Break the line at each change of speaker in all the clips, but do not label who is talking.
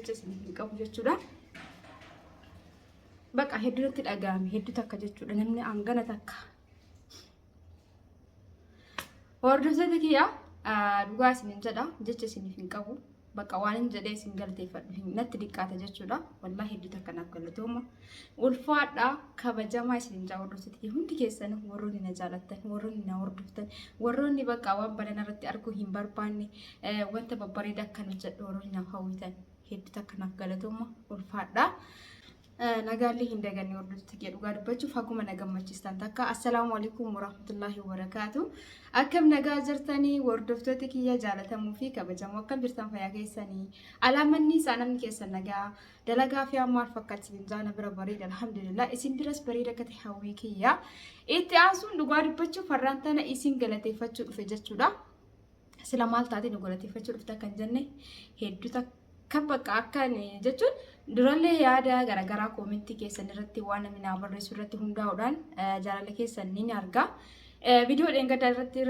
Jecha isiniif hin qabu jechuudha. Bakka hedduu natti dhaga'ame hedduu takka jechuudha namni hangana takka. Hordoftoota kiyya dhugaa isinin jedha jecha isiniif hin qabu. Bakka waan hin jedhee isin galateeffadhu hin natti diqqaata jechuudha. Wallaahi hedduu takka naaf galatooma. Ulfaadhaa kabajamaa isinin jaa hordoftoota kiyya hundi keessan warroonni na jaalattan warroonni na hordoftan warroonni bakka waan badan irratti arguu hin barbaanne wanta babbareeda akkan hojjedhu warroonni naaf hawwitan hedduu takka naaf galatooma ulfaadhaa. Nagaallee hin daganne hordoftoota kiyya dhugaa dubbachuuf haguma na gammachiistan takka. Assalaamu alaikum warahmatullaahi wabarakaatu. Akkam nagaa jirtanii hordoftoota kiyya jaalatamuu fi kabajamoo akkam jirtan fayyaa keessanii. Alaamanni isaa namni keessan nagaa dalagaa fi maal fakkaatti isin jaana bira bareeda alhamdulillah isin biras bareeda akka ta'e hawwii kiyya. Itti aansuun dhugaa dubbachuuf har'aan tana isin galateeffachuu dhufe jechuudha. Sila maal taate nu galateeffachuu dhufta kan jenne hedduu takka bakka akka jechuun durallee yaada garaagaraa koomentii keessan irratti waan namni naa barreessu irratti hundaa'uudhaan jaalala keessan ni arga. Viidiyoo dheengaddaa irratti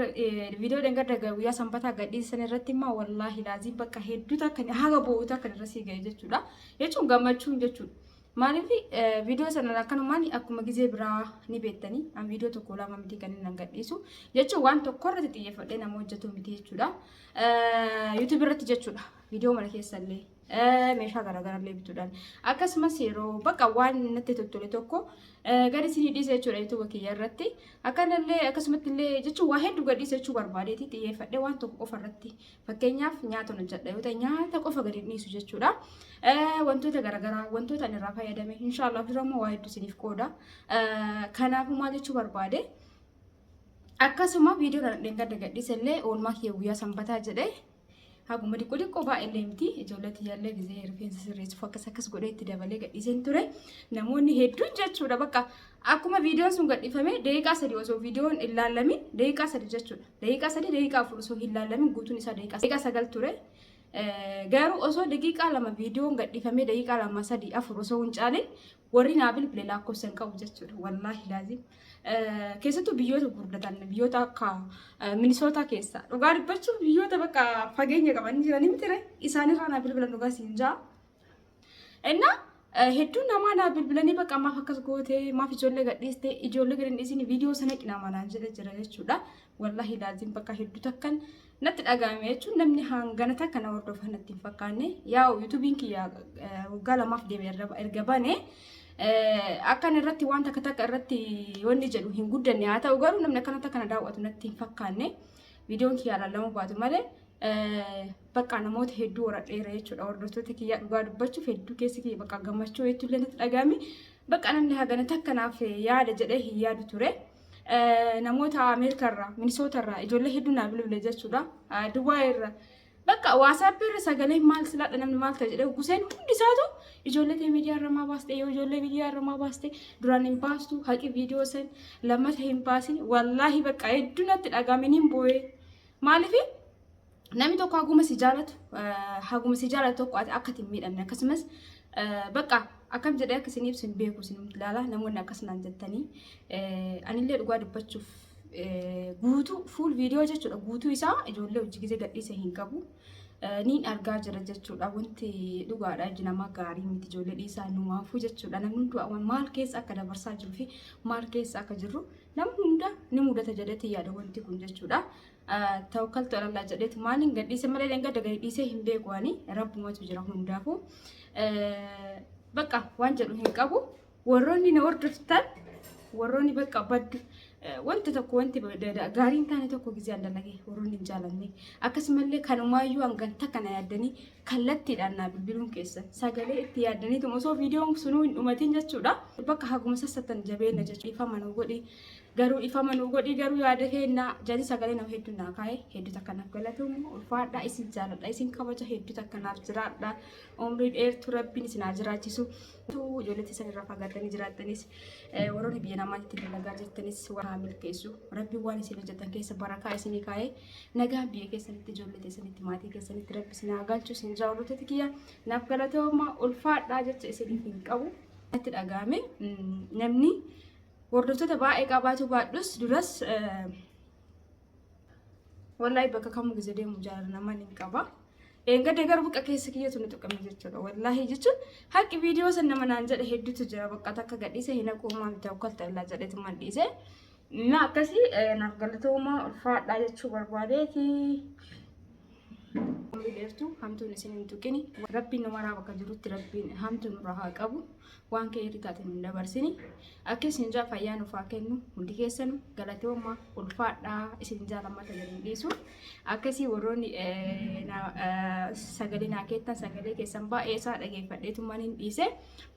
viidiyoo dheengaddaa guyyaa sanbataa gadhiisan irratti immoo wallaahi laaziin bakka hedduu takka haga boo'u takka irra sii ga'e jechuudha. Jechuun gammachuun jechuudha. Maaliif viidiyoo sana akkanumaan akkuma gizee biraa ni beektanii an viidiyoo tokko lama miti kan inni gadhiisu jechuun waan tokko irratti xiyyeeffadhee nama hojjetu miti jechuudha. YouTube irratti jechuudha viidiyoo mana keessa illee meeshaa garaagaraa illee bituudhaan akkasumas yeroo bakka waan natti tottole tokko gadi isinii dhiisa jechuudha YouTube kiyya irratti akkanallee akkasumatti illee jechuun waa hedduu gadhiisa jechuu barbaadeeti xiyyeeffadhee waan tokko qofa irratti Fakkeenyaaf nyaata hojjedha yoo ta'e nyaata qofa gadi dhiisu jechuudha. Wantoota garaagaraa wantoota ani irraa fayyadame inshaallah dura immoo waa hedduu isiniif qooda. Kanaafuu maal jechuu barbaade akkasuma viidiyoo kana dheengadda gadhiise illee oolmaa kiyya guyyaa sanbataa jedhee haguma diqqoo diqqoo baay'ee miti ijoollee tiyyaallee gizee rifeensa sirreessuuf akkas akkas godhee itti dabalee gadhiiseen ture namoonni hedduun jechuudha bakka akkuma viidiyoon sun gadhiifame daqiiqaa 3 osoo viidiyoon hin laallamin daqiiqaa 3 jechuudha. Daqiiqaa 3 daqiiqaa 4 osoo hin laallamin guutuun isaa daqiiqaa 9 ture. Garuu osoo daqiiqaa 2 viidiyoon gadhiifamee daqiiqaa 2 3 4 osoo hin caalin warri naa bilbile lakkoofsa hin qabu jechuudha. Wallaahi laazim. Keessattuu biyyoota gurguddatan biyyoota akka Minisootaa keessa dhugaa dubbachuuf biyyoota bakka fageenya qaban jiranii mitire isaanirraa naa bilbilan dhugaa siin jaa. Innaa hedduun namaa naa bilbilanii bakka maaf akkas goote maaf ijoollee gadhiiste ijoollee gadi hin dhiisin viidiyoo sana qinaamaa naan jedhe jira jechuudha. Wallaahi laazim bakka hedduu takkan natti dhaga'ame jechuun namni hangana takka na hordofa natti hin fakkaanne. Yaa'u yuutuubiin kiyya waggaa lamaaf deeme erga bane akkan irratti waan takka takka irratti wanni jedhu hin guddanne haa ta'u garuu namni akkana takka na daawwatu natti hin fakkaanne. Viidiyoon kiyya ilaalamuu baatu malee bakka namoota hedduu horadheera jechuudha. Hordoftoota kiyyaa dhugaa dubbachuuf hedduu keessi kiyya bakka gammachuu hedduu illee natti dhaga'ame. Bakka namni hagana takka naaf yaada jedhee hin yaadu ture. Namoota Ameerikaa irraa, Minisoota irraa ijoollee hedduu naa bilbile jechuudha. Dubaay irraa. Bakka waasaappii irra sagalee maal silaadha namni maal ta'e jedhee guseen hundi isaatu ijoollee ta'e miidiyaa irra maa baaste yoo ijoollee miidiyaa irra maa baaste duraan hin baastu haqi viidiyoo san lammata hin baasin wallaahi bakka hedduu natti dhaga'ame niin boo'ee. Maaliif namni tokko haguma si jaalatu haguma si jaalatu tokko ati akka hin miidhamne akkasumas bakka akkam jedhee akka isin ibsu hin beeku isin ilaala namoonni akkas naan jettanii anillee dhugaa dubbachuuf guutuu fuul viidiyoo jechuudha guutuu isaa ijoollee hojii gisee gadhiise hin qabu. Niin argaa jira jechuudha wanti dhugaadha iji namaa gaarii miti ijoollee dhiisaa numaafuu jechuudha namni hunduu maal keessa akka dabarsaa jiru fi maal keessa akka jirru nama hunda ni mudata jedheeti yaada wanti kun jechuudha. Tawakkaltu alallah jedheetu maaliin gadhiise malee dheengadda gadi dhiisee hin beeku ani rabbumatu jira hundaafuu. Bakka waan jedhu hin qabu. Warroonni na hordoftan warroonni bakka baddu wanta tokko wanti gaarii hin taane tokko gizee an dalage warroonni hin jaalanne akkasumallee kanumaayyuu hangan takka na yaaddanii kallattiidhaan naa bilbiluun keessan sagalee itti yaaddaniitu osoo viidiyoon sunuu hin dhumatin jechuudha. Bakka haguma sassattan jabeenya jechuudha. Ifama nuu godhi garuu ifama nuu godhi garuu yaada keenya jedhanii sagalee nama hedduu naa kaa'e hedduu takka naaf galatoomu ulfaadha isin jaaladha isin kabaja hedduu takka naaf jiraadha umrii dheertuu rabbiin isin haa jiraachisu. Ijoollee teessan irraa fagaattanii jiraattanis warroonni biyya namaatti dalagaa jirtanis waan haa milkeessu rabbiin waan isin hojjetan keessa barakaa isinii kaa'ee nagaan biyya keessanitti ijoollee teessanitti maatii keessanitti rabbi isin haa galchu isin jaa hordoftoota kiyya naaf galatooma ulfaadhaa jecha isiniif hin qabu. Natti dhaga'ame namni hordoftoota baay'ee qabaatu baadhus duras wallahi bakka kamuu gizee deemu jaalala namaa ni qaba. Dheengadda garuu bakka keessa kiyyatu na tuqame jechuudha. Wallaahi jechuun haqqi viidiyoo san nama naan jedhe hedduutu jira. Bakka takka gadhiise hin haquu maal tawakkalta illaa jedheetumaan dhiise. Na akkasii naaf galatoomaa ulfaadhaa jechuu barbaadeeti. Umrii dheertuu hamtuun isin hin tuqini. Rabbiin nu maraa bakka jirutti rabbiin hamtuu nurraa haa qabu. Waan kee irri taate nun dabarsini. Akka isin jaa fayyaa nuuf haa kennu hundi keessanu galatoomaa ulfaadhaa isin jaa lammata gadi hin dhiisu. Akkasii warroonni sagalee naa keettan sagalee keessan baay'ee isaa dhageeffadheetumaan hin dhiise.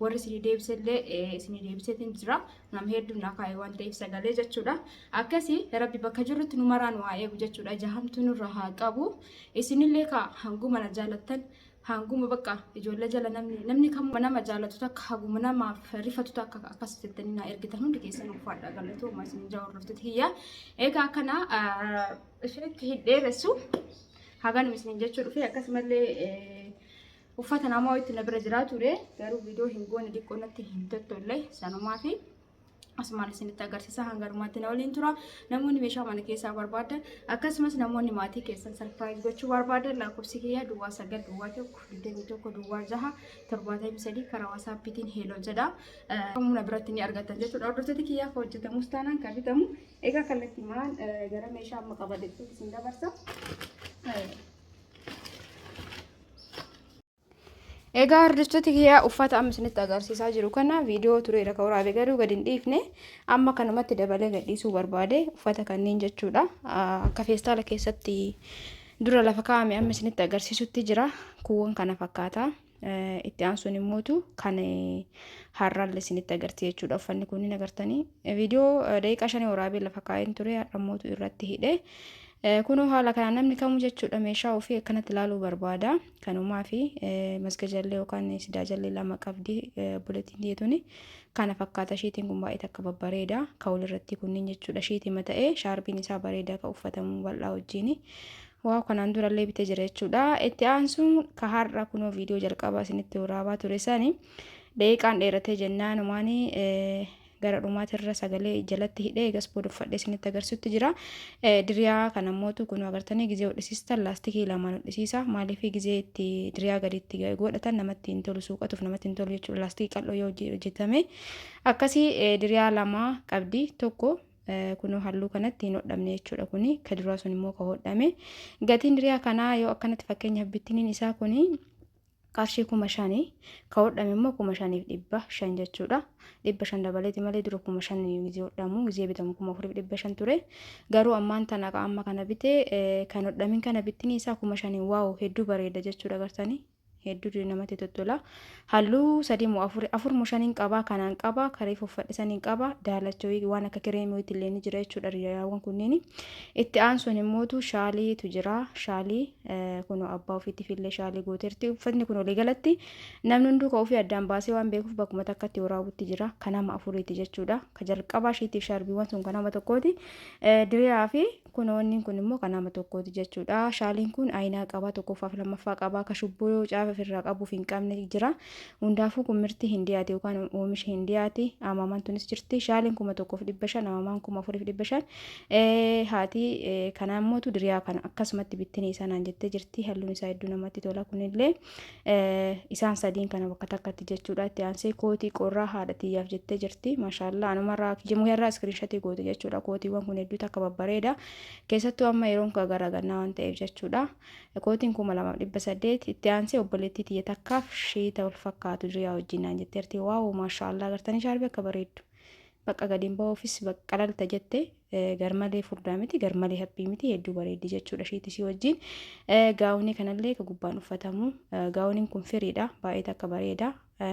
Warri isinii deebisellee isinii deebiseetiin jira. Nama hedduu naa kaa'e waan ta'eef sagalee jechuudha. Akkasii rabbi bakka jirrutti nu maraa nu haa eegu jechuudha. Ija hamtuu nurra haa qabu. Isinillee kaa hanguma na jaalattan hanguma bakka ijoollee jala namni namni kamuu nama jaalatu takka haguma namaaf rifatu takka akkas jettanii naa ergitan hundi keessan ulfaadha galatooma isin jaa hordoftoota kiyya. Egaa akkana isinitti hin dheeressu haganuma isin jechuu dhufe akkasumallee uffata namaa wayitti na bira jiraa ture garuu viidiyoo hin goone xiqqoo natti hin tottolle sanumaa fi asumaan isinitti agarsiisa hanga dhumaatti na waliin tura. Namoonni meeshaa mana keessaa barbaadan akkasumas namoonni maatii keessan sarpiraayiz gochuu barbaadan lakkoofsi kiyya duwwaa 9 duwwaa 1 21 duwwaa 6 73 karaa waasaappiitiin heeloo jedha. Humna biratti ni argattan jechuudha. Hordoftoota kiyyaa kan hojjetamus taanaan kan bitamu. Egaa kallattiimaan gara meeshaa amma qabadhetti isin dabarsa. Egaa hordoftoota kiyyaa uffata amma isinitti agarsiisaa jiru kana viidiyoo tureera kan waraabe garuu gadi hin dhiifne amma kanumatti dabalee gadhiisuu barbaade uffata kanneen jechuudha. Akka feestaala keessatti dura lafa kaa'ame amma isinitti agarsiisutti jira. Kuuwwan kana fakkaata. Itti aansuun immootu kan har'aallee isinitti agarsiisa jechuudha. Uffanni kunniin agartanii viidiyoo daqiiqaa shanii waraabee lafa kaa'een ture har'a immootu irratti hidhe. Kunoo haala kanaan namni kamuu jechuudha meeshaa ofii akkanatti ilaaluu barbaada. Kanumaa fi masgajallee yookaan sidaajallee lama qabdi obboleettiin tiyya Kana fakkaata shiitiin kun baay'ee takka babbareeda. Ka walirratti kunniin jechuudha shiitima ta'ee shaarbiin isaa bareedaa ka uffatamu bal'aa wajjiini. Waaw kanaan durallee bitee jira jechuudha. Itti aansuun ka har'a kunoo viidiyoo jalqabaa isinitti waraabaa ture sani daqiiqaan dheeratee jennaan umaanii gara dhumaatirra sagalee jalatti hidhee eegas booda uffadhee isinitti agarsiisutti jira. Diriyaa kana mootu kun agartanii gizee hodhisiistan laastikii lamaan hodhisiisa. Maaliif gizee itti diriyaa gadi itti godhatan namatti hin tolu suuqatuuf namatti hin tolu jechuudha. Laastikii qal'oo yoo hojjetame akkasii diriyaa lama qabdi tokko kunoo halluu kanatti hin hodhamne jechuudha kuni ka duraa sun immoo ka hodhame gatiin diriyaa kanaa yoo akkanatti fakkeenyaaf bittiniin isaa kuni qarshii 5000 ka hodhame immoo 5500 jechuudha. 500 dabaleeti malee dura 5000 gizee hodhamu gizee bitamu 4500 ture. Garuu ammaan tana ka amma kana bite kan hodhamin kana bittinii isaa 5000 waaw hedduu bareeda jechuudha gartanii. Hedduu namatti tottola. Halluu sadii moo afur afur moo shaniin qabaa kanaan qabaa kareef uffadhe saniin qabaa daalacha waan akka kireemii wayiitti illee ni jira jechuudha riyaawwan kunniin. Itti aansuun immootu shaaliitu jira shaalii Kunoo abbaa ofiitiif illee shaalii gooteerti. Uffatni kun walii galatti namni hunduu ka ofii addaan baasee waan beekuuf bakkuma takkatti waraabutti jira. Ka nama afuriiti jechuudha. Ka jalqabaa ishiitiif shaarbiiwwan sun ka nama tokkooti. Diriyaa fi kunoo inni kun immoo ka nama tokkooti jechuudha. Shaaliin kun ayinaa qaba tokkoffaa fi lammaffaa qaba. Ka shubboo caafa ofirraa qabuuf hin qabne jira. Hundaafuu kun mirtii hindiyaati yookaan oomisha hindiyaati. Amaamaan tunis jirti. Shaaliin 1500 amaamaan 4500. Haati kanaa immootu diriyaa kana akkasumatti bittinii isaa naan jettee jirti. Halluun isaa hedduu namatti tola kunillee isaan sadiin kana bakka takkatti jechuudha. Itti aansee kootii qorraa haadha tiyyaaf jettee jirti. Maashaallaa anumarraa jimuherraa iskiriinshatii goote jechuudha. Kootiiwwan kun hedduu takka babbareeda. Keessattuu amma yeroon kun gara gannaa waan ta'eef jechuudha. Kootiin 2800 itti aansee obboleettii tiyya takkaaf shiita wal fakkaatu diriyaa wajjin naan jetteerti. Waaw maashaallaa agartanii shaarbii akka bareeddu. Bakka gadi hin ba'uufis qalalta jette garmalee furdaa miti garmalee haphii miti hedduu bareeddi jechuudha ishiitti isii wajjin. Gaawunii kanallee ka gubbaan uffatamu gaawuniin kun firiidha baay'ee takka bareeda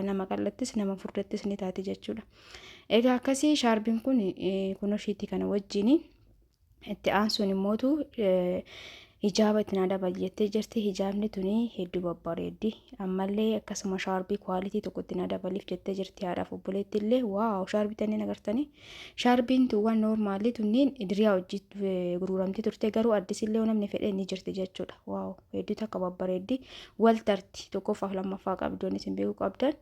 nama qal'attis nama furdattis ni taati jechuudha. Egaa akkasii shaarbiin kun kunoo ishiitti kana wajjini. Itti aansuun immootu hijaaba itti naa dabali jettee jirti. Hijaabni tuni hedduu babbareeddi. Ammallee akkasuma shaarbii kwaalitii tokko itti naa dabaliif jettee jirti haadhaaf obboleetti illee. Waaw shaarbii tanneen agartanii. Shaarbiin tun waan noormaalii tunniin diriyaa hojii gurguramtii turte garuu addis illee namni fedhe ni jirti jechuudha. Waaw hedduu takka babbareeddi. Wal tarti tokkoffaaf lammaffaa qabdi wanni isin beekuu qabdan.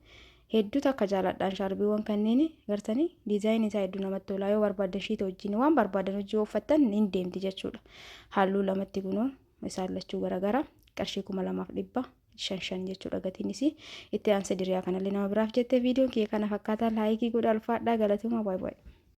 Hedduu takka jaaladhaan shaarbiiwwan kanneeni gartanii diizaayinii isaa hedduu namatti tola yoo barbaaddan shiita wajjin waan barbaadan hojii yoo uffattan hin deemti jechuudha. Halluu lamatti kunoo isaan lachuu garagara. Qarshii 2500 jechuudha gatiin isii. Itti aansee diriyaa kanallee nama biraaf jettee viidiyoon kiyya kana fakkaataa laayikii godha. Ulfaadhaa, galatooma, baay'ee baay'ee.